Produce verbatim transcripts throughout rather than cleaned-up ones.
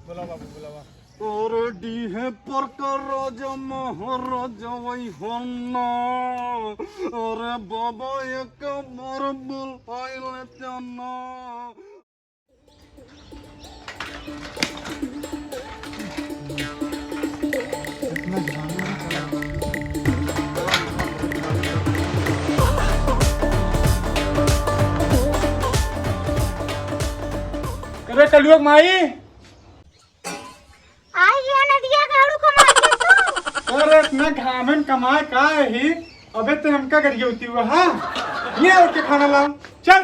बोला बाबू, बोला बाबू। अरे डीहे पर का राजा महाराजा वही होना। अरे बाबा एक बार बुलाई लेते ना। अरे कलयुग माई। आई गया नदिया का आड़ू कमा के तू। अरे इतना घामन कमाए का है ही? अबे ते हमका गरियौती हुआ, हाँ? ये और के खाना लाओ, चल।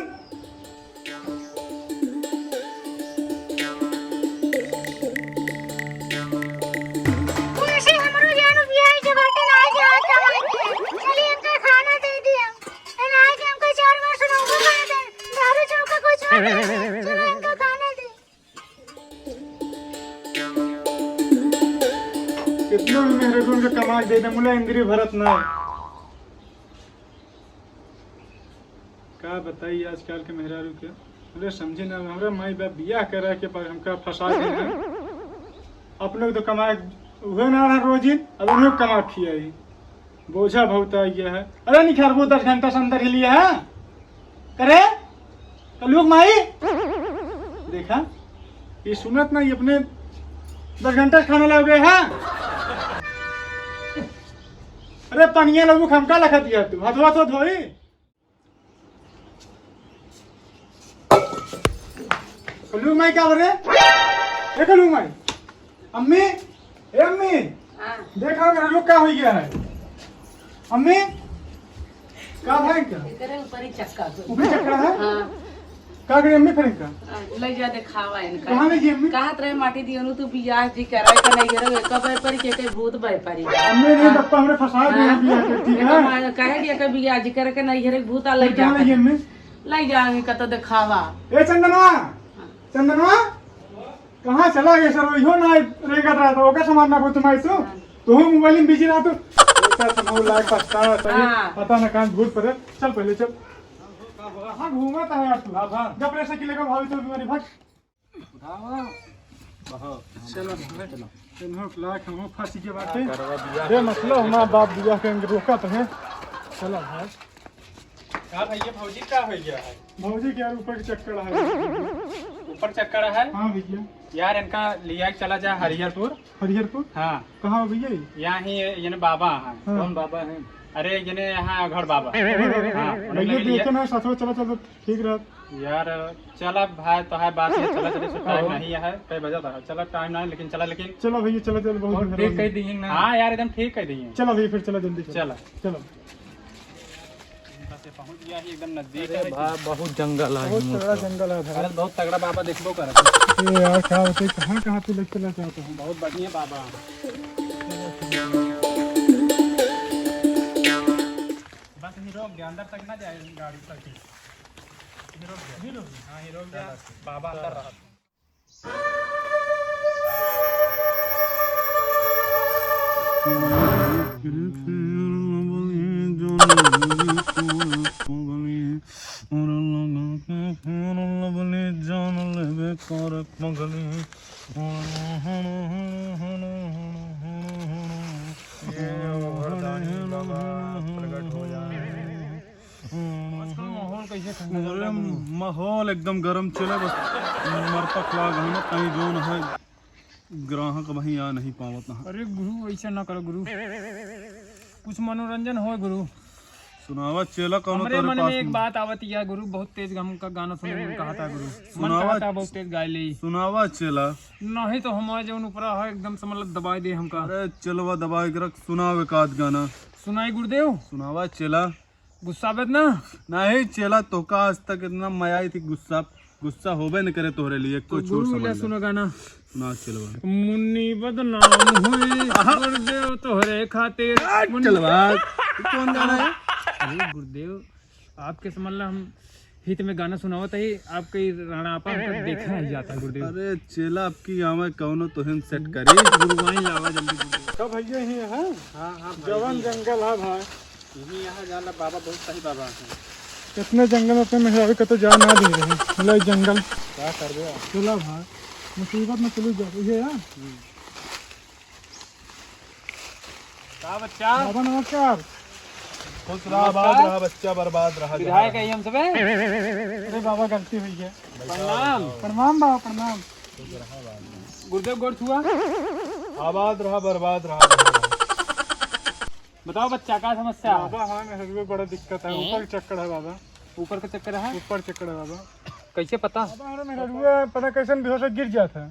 वैसे हमरो जानू बियाह के बाटे ना, आज हाथ कमा के। चलिए इनका खाना दे दिया। ए, ना आज हमका चार बार सुनाऊंगा, खाना दे। दारू चौका कुछ और दे दे। चलो इनका खाना दे। कितना भी मेहरारू के कमा के दे दे, मुला इंद्री भरत ना। का बताई आजकल के मेहरारू के, बोले समझे ना, हमरा माई बाप बियाह करा के पर हमका फंसा दे हैं। अपने को तो कमाए हुए ना रहा रोजी, अब उन्हें कमा खियाई। बोझा बहुत आ गया है। अरे निखार वो दस घंटा से अंदर ही लिया है। करे कलुक माई, देखा, ये सुनत ना, ये अपने दस घंटा से खाना लाओगे, हाँ? अरे पनिया लगू, हमका लखा दिया तू, हथवा तो धोई। कलुक माई का बोले? ए कलुक माई, अम्मी, ए अम्मी, हाँ। देखा मेरा लोग का हो गया है? अम्मी, का भाई का? एकरे ऊपर ही चक्का दो। ऊपर चक्का है? हाँ। का करे अम्मी फिर इनका? हाँ, ले जा देखावा इनका। कहाँ ले जी अम्मी? कहत रहे माटी दियनु तू बियाह जी करे के नहीं करे, एक बार पर के, के भूत भय परी। अम्मी नहीं, हाँ। पप्पा हमरे फंसा दे हाँ। बियाह के, ठीक है? एक बार कहे दिया के बियाह जी करे के नहीं करे, भूत आ ले फिर जा कहाँ ले जी कर। अम्मी? ले जा इनका तो देखावा। ए चंदनवा, हाँ। चंदनवा, कहाँ चला गया सर? इहो ना रेंगत रहा था, ओकर सामान ना बहुत माई तू। हाँ। तू मोबाइल में बिजी रहा तू। ऐसा समूह लाइफ पछता है, सही। हाँ। पता ना कहाँ भूत पड़े। चल पहले चल। कहाँ घूमत है यार तू? हाँ, हाँ। जब ऐसे किले का भाभी तो बीमारी भाग। उठावा। बहुत। चलो, चलो। इन्हों लाख हम फंस गए बाटे। का करवा बियाह ए, मतलब हमारा बाप बियाह के रोका तो है। चलो भाई। का भैया, भौजी का हो गया है? भौजी के यार ऊपर के चक्कर है। ऊपर चक्कर है? हाँ भैया। यार इनका लिया के चला जा हरिहरपुर। हरिहरपुर? हाँ। कहाँ हो भैया ये? यहाँ ही ये, ये ना बाबा है। हाँ। कौन बाबा है? अरे ये ने यहाँ अघड़ बाबा। अघड़ बाबा। हाँ, भैया उन्होंने लिया। देखे ना, साथ में चला, चला, ठीक रहा। यार चला भाई, तो है बात है, चला, चला, सो टाइम हाँ। नहीं है, कई बजा था, चला टाइम ना है, लेकिन चला, लेकिन चला भैया, चला, चला, बहुत और मेहरबानी। ठीक कह दी ना। हाँ यार, एकदम ठीक कह दी। चला भैया, फिर चला जल्दी चला। चला। चला। इनका से पहुँच गया ही एकदम नजदीक अरे है। भाई, बहुत जंगल है बहुत हिम्मत तगड़ा का। जंगल है भाई। अरे बहुत तगड़ा बाबा देखबो करत। ए यार, का होते, कहाँ, कहाँ पे लेके चला जाता है? बहुत बढ़िया बाबा। बस यहीं रोक दे, अंदर तक ना जाए गाड़ी तक। यहीं रोक दे। यहीं रोक दे। हाँ, यहीं रोक दे। बाबा अंदर रहा। ये वरदानी बाबा प्रकट हो जाए। आजकल माहौल कैसे ठंडा चल रहा है, अरे, गुरु? माहौल एकदम गरम चले, बस मरपक लाग है ना, कहीं जौन है, ग्राहक वहीं आ नहीं पावत ना। अरे गुरु, ऐसा ना करो गुरु, कुछ मनोरंजन हो गुरु। सुनावा चेला, कौनो हमरे तोरे मन पास में एक में? बात आवत या गुरु, बहुत तेज हमका गाना सुने में कहा था गुरु, मन सुनावा कहा था बहुत तेज गाय ले। सुनावा चेला। नहीं तो हमारे जौन ऊपरा है एकदम से मतलब दबाई दे हमका। अरे चेलवा दबाई के रख, सुनाव एक आध गाना। सुनाई गुरुदेव। सुनावा चेला। गुस्सा बत ना? नहीं चेला, तोका आज तक इतना मया आई थी, गुस्सा, गुस्सा होबे न करे तोहरे लिए, तो कोई छोट गुरु समझ ले ले। सुनो गाना। सुना चेलवा। मुन्नी बदनाम हुई आहा। गुरुदेव तोहरे खातिर। आ, मुन्नी चेलवा, ये कौन गाना है? अरे गुरुदेव, आपके समझ ला हम हित में गाना सुनावत है, आपके राणापा हमका देखा नहीं जाता गुरुदेव। अरे चेला, आपकी आवे कौनो तोहन सेट करी। गुरुवाइन लावा जल्दी गुरुदेव। सब भैया ही है? हाँ, हाँ, भाई जवान जी। जंगल है भाई। यही यहाँ जाला बाबा, बहुत सही बाबा है। इतने जंगल में अपने मेहरारू का तो जान ना दे रहे। ले जंगल। क्या कर दे आप? चला भाई। मुसीबत में चली जाओ, ये है। का बच्चा? बाबा नमस्कार। खुश रहा, नमस्कार। आबाद रहा बच्चा, बर्बाद रहा। विधायक है हम सबे। अरे बाबा, गलती हुई है। प्रणाम। प्रणाम बाबा, प्रणाम। गुरुदेव गोड़ छुआ। आबाद रहा, बर्बाद रहा। बताओ बच्चा, का समस्या है? बाबा, हाँ, मेहरुआ बड़ा दिक्कत है। हैं? ऊपर चक्कर है बाबा। ऊपर का चक्कर है? ऊपर चक्कर है बाबा। कैसे पता? बाबा, हमारे मेहरुआ पता कैसे बेहोश होके गिर जाता है।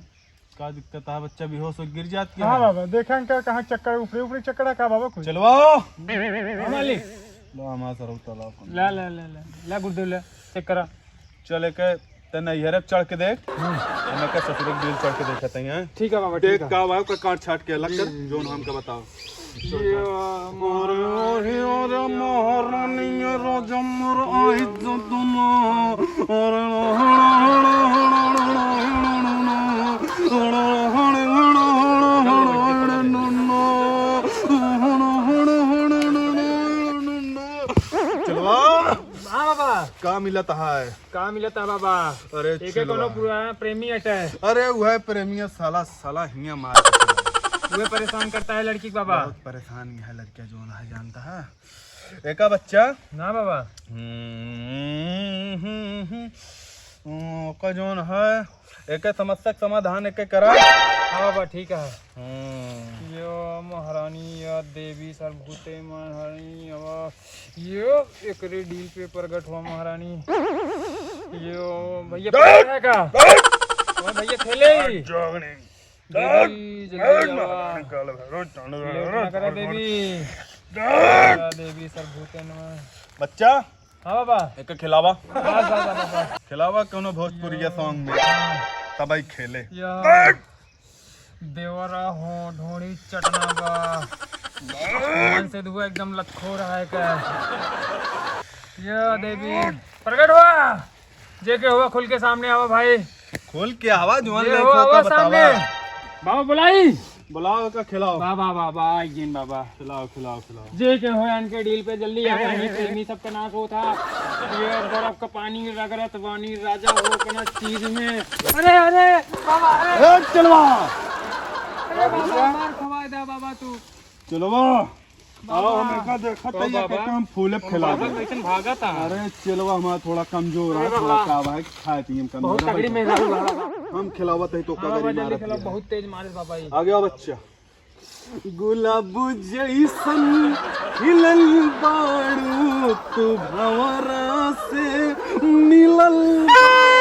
का दिक्कत है बच्चा, बेहोश होके गिर जात के हाँ है? बाबा, देखें का कहाँ चक्कर, ऊपरे ऊपरे चक्कर है का बाबा कुछ? चलवाओ। हाँ मालिक। लो, हमारा सरऊ तालाब को। ला, ला, ला, ला। ला गुरुदेव, ला, चेक करा। चल, एके ते नैहरे चढ़ के देख, हम्म। हम एके ससुरे के डीह चढ़ के देखत हई, हैं? ठीक है बाबा, देख ठीक है। का बा, ओकर काट छाट के अलग कर, जी, जी, जौन जी। हमका बताओ। ये अरे, अरे, महारानी, अरे महारानी, ये राजा मोर आई जदुना। अरे, चलवा। हाँ बाबा। का मिलत है? का मिलत है बाबा? अरे एके चलवा। कोनो पुराना प्रेमी अटे। अरे वह प्रेमी है साला, साला हियाँ मार के चला। वह परेशान करता है लड़की के बाबा। बहुत परेशान है लड़कियाँ, जो ना है जानता है। एका बच्चा? ना बाबा। हम्म, हम्म, हम्म, हम्म। ओका जौन है, एके समस्या के समाधान एके करा। हाँ बाबा, ठीक है। हम्म। यो महारानी, या देवी सर्वभूते महारानी, अब यो एकरे डीह पे प्रगट हुआ महारानी। यो भैया, बैठ! पकड़ा है का? बैठ! ओ भैया, खेले ही। बैठ, जोगनी। देवी, बैठ, जल्दी बैठ, आवा। महारानी, काल भैरव, चंड लेट भैरव, ना करा बैठ। देवी। बैठ। या देवी सर्वभूते नमः। बच्चा, हाँ बाबा। एक खिलावा। बस, बस, बस, बस। खिलावा कोनो भोजपुरिया song में। हाँ। तबई खेले। या। बैठ। देवरा हो, ढोड़ी चटना बा। मन से दुआ एकदम लतखो रहा है का? या देवी, प्रगट हुआ। जे के हुआ, खुल के सामने आवा भाई। खोल के आवा, जवान जे लड़का हो, का आवा बतावा। सामने। बाबा बुलाई। बुलाओ का खिलाओ। बाबा, बाबा, आई गेन बाबा। खिलाओ, खिलाओ, खिलाओ। जे के हो, इनके डीह पे जल्दी आ, पानी प्रेमी सबका नाश होता। ये बर्फ का पानी रगड़त बानी राजा हो कना चीज में। अरे, अरे, बाबा, अरे। ए, चलवा। अरे बाबा, मार खवाए दा बाबा तू। चलवा। बाबा। आओ, हम एका देखत तो हई, बाबा, एका हम फूले फैला बाबा दे। कैसन भागत है? अरे, चलवा हमारा थोड़ा कमजोर है, अरे थोड़ा बाबा। का भाई, खाए पिए में कमजोर बहुत है, तगड़ी भाई। मेहनत है बाबा। हम खिलावत है तो हाँ, कगरी बाबा, जल्दी मारत खिलाओ, है। बहुत तेज मारे बाबा ये। आगे आओ बच्चा। गुलाब जैसन खिलल बाड़ू तू भंवरा से मिलल बाड़ू।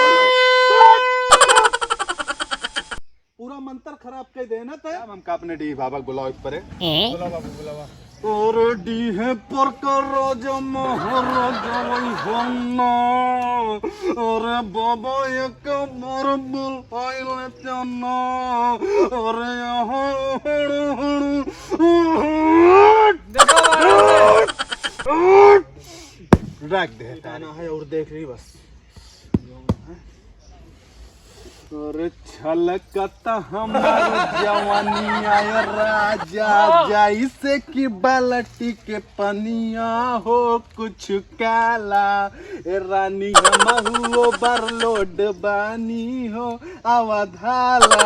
पूरा मंत्र खराब कर देना तय। अब हमका अपने डीह बाबा के बुलाओ एक परे। बुलाओ बाबू, बुलाओ। और डीह पर का राजा महाराजा वही होना। अरे बाबा एक बार बुलाइल जाना। अरे यहाँ देखो बाबा। रख दे। गाना है और देख रही बस। अरे छलकत हमर जवानिया ए राजा, हाँ। जैसे कि बाल्टी के पनिया हो कुछ काला। ए रानी हमहू overload बानी हो अवधाला।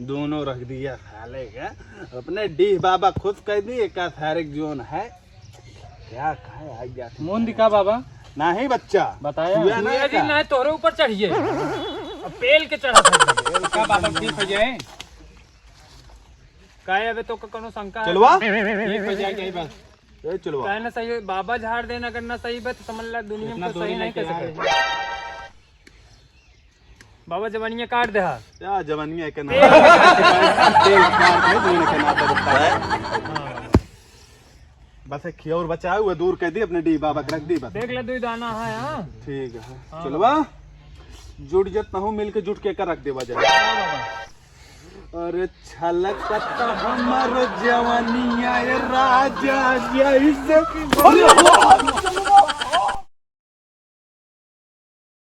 दोनों रख दिया साले का। अपने डीह बाबा खुश कर दी, एका सारे जोन है। क्या कहे, आ गया था। मुंह दिखा बाबा। नहीं बच्चा। बताया। छुआ ना भैया जी, का? नहीं, तोहरे ऊपर चढ़िए। अब पेल के चढ़ा था। का बाबा ठीक हो जाए? काहे अबे तो कोनो शंका है? चलवा। ठीक हो जाए, यही बात। ए, चलवा। काहे ना सही, बाबा झाड़ देना, अगर ना सही बा, तो समझ ला दुनिया में इतना तो सही दूरी नहीं कर लेके आ सके। रहे। बाबा जवानिया काट दे हा। क्या जवानिया के नाम? तेल काट दे, तेल काट दे, दुनिया के नाम पर बता है। हाँ। बस एक खिया और बचा है, वो दूर कर दी, अपने डीह बाबा के रख दी बस। देख ले, दो ही दाना है, हाँ। ठीक है। हाँ। चलवा, जुट जत ना हो, मिल के जुट के कर रख दे बजा। हाँ बाबा। अरे छलकत हमर जवानिया ए राजा, जैसे कि